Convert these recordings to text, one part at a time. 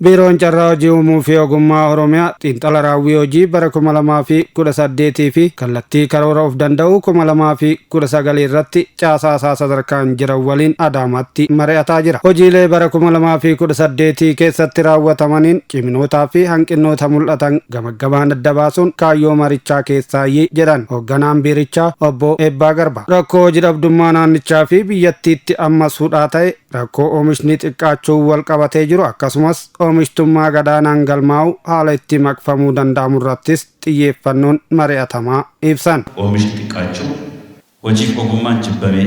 Biiroon Carraa Hojii Uumuu fi Ogummaa Oromiyaa xiinxala raawwii hojii bara 2018 fi kallattii karoora of danda'uu 2019 irratti caasaa isaa sadarkaan jiran waliin Adaamaatti mari'ataa jira. Hojiilee bara 2018 keessatti raawwatamaniin ciminootaa fi hanqinnoota mul'atan gamaggamaan adda baasuun kaayyoo marichaa keessaayyi jedhan hoogganaan biirichaa Obbo Eebbaa Garba. Rakkoo hojii dhabdummaa naannichaa fi biyyattiitti ammas hudhaa ta'e, rakkoo oomishni xiqqaachuun wal qabatee jiru, akkasumas oomishtummaa gadaanaan galmaa'u haala itti maqfamuu danda'amu irrattis xiyyeeffannoon mari'atamaa ibsan. Oomishni xiqqaachuu, hojiif ogummaan jibbamee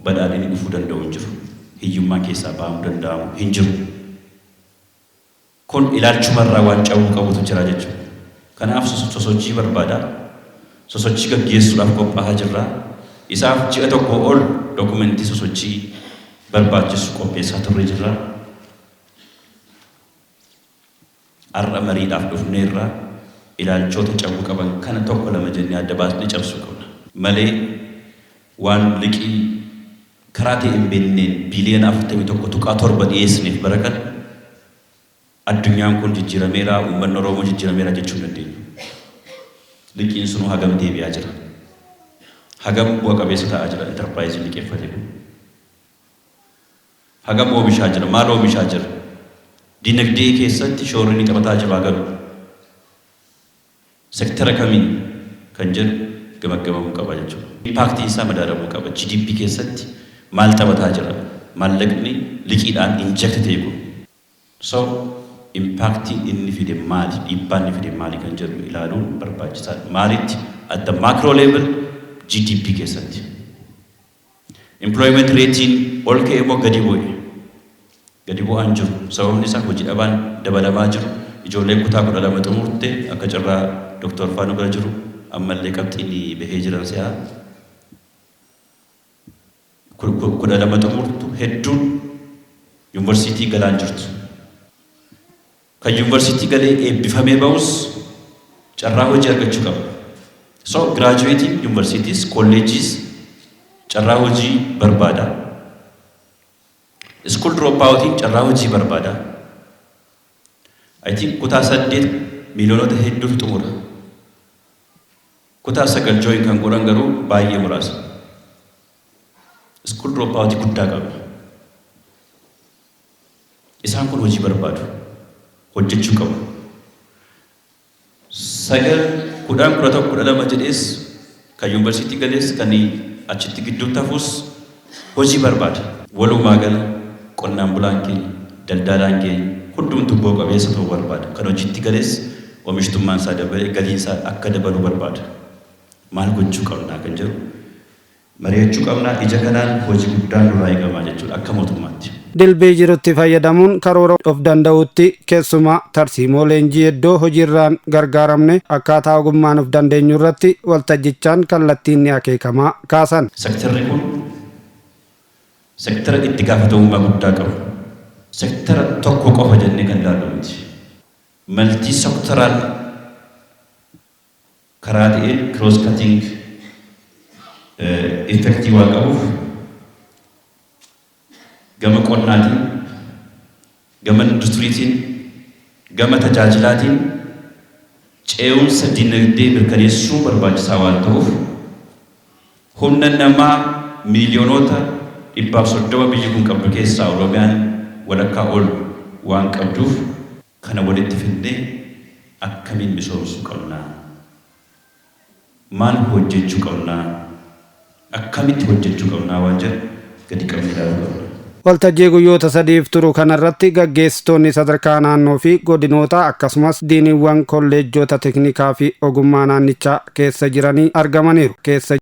badhaadhinni dhufuu danda'u hin jiru. Hiyyummaa keessaa ba'amuu danda'amu hin jiru. Kun ilaalchumarraa waan cabuu qabutu jira jechuudha. Kanaaf sosochii barbaada. Sosochii gaggeessuudhaaf qophaa'aa jirra. Isaaf ji'a tokko ol dokumentii sosochii barbaachisu qopheessaa turre jirra. Har'a mariidhaaf dhufneerra. Ilaalchoota cabuu qaban kana tokko lama jennee adda baasnee cabsuu qabna. Malee waan liqii karaa ta'e hin beekneen biiliyoona 41.7 dhiyeessineef bara kana addunyaan kun jijjiirameera, uummanni Oromoo jijjiirameera jechuu hin dandeenyu. Liqiin sunuu hagam deebi'aa jira? Hagam bu'a qabeessa ta'aa jira intarpiraayiziin liqeeffate kun? Hagam oomishaa jira? Maal oomishaa jira? Dinagdee keessatti shoorri inni taphataa jiru hagami? Sektara kamiin kan jedhu gamaggamamuu qaba jechuudha. Impaaktiin isaa madaalamuu qaba. GDP keessatti maal taphataa jira? Maallaqni liqiidhaan inject ta'e kun. So impaaktiin inni fide maali? Dhiibbaan inni fide maali kan jedhu ilaaluun barbaachisaadha. Maalitti? At the macro level, GDP keessatti. Employment ratein ol ka'e moo gadi bu'e? Gadi bu'aan jiru. Sababni isaa hojii dhabaan dabalamaa jiru. Ijoolleen kutaa 12 xumurte, akka carraa Doktor Faanuu bira jiru, ammallee qabxiin bahee jiran si'a. 12 xumurtu hedduun yuunivarsiitii galaan jirtu. Kan yuunivarsiitii galee eebbifamee bahus carraa hojii argachuu qaba. So giraajuweetiin yuunivarsiitiis kolleejiis carraa hojii barbaada. School dropoutiin carraa hojii barbaada. I think kutaa 8 miiliyoonota hedduutu xumura. Kutaa 9 join kan godhan garuu baay'ee muraasa. School dropoutii guddaa qaba. Isaan kun hojii barbaadu. Hojjechuu qabu. 9, 10, 11, 12 jedhees, kan yuunivarsiitii galees, kan achitti gidduutti hafus hojii barbaada. Walumaa gala qonnaan bulaan keenya, daldalaan keenya hundumtuu bu'a qabeessa ta'uu barbaada. Kan hojiitti galees oomishtummaan isaa dabalee galiin isaa akka dabalu barbaada. Maal gochuu qabnaa kan jedhu mari'achuu qabnaa. Ija kanaan hojii guddaan nurraa eegamaa jechuudha akka mootummaatti. Dilbii jirutti fayyadamuun karoora of danda'utti, keessumaa tarsiimoo leenjii iddoo hojiirraan gargaaramne akkaataa ogummaan of dandeenyu irratti waltajjichaan kallattiin ni akeekamaa kaasan. Sektarri kun sektara itti gaafatamummaa guddaa qabu. Sektara tokko qofa jennee kan ilaallu miti. Multi sectoral karaa ta'een cross cutting effectii waan qabuuf, gama qonnaatiin, gama industiriitiin, gama tajaajilaatiin ce'umsa dinagdee mirkaneessuu barbaachisaa waan ta'uuf, humna namaa miiliyoonota 130 biyyi kun qabdu keessaa Oromiyaan walakkaa ol waan qabduuf, kana walitti fidnee akkamiin misoomsuu qabnaa? Maal hojjechuu qabnaa? Akkamitti hojjechuu qabnaa waan jedhu gadi qabnee ilaaluu qabna. Waltajjii guyyoota 3f turu kanarratti gaggeessitoonni sadarkaa naannoo fi godinoota, akkasumas diiniiwwan kolleejjota teknikaa fi ogummaa naannichaa keessa jiranii argamaniiru. Keessa.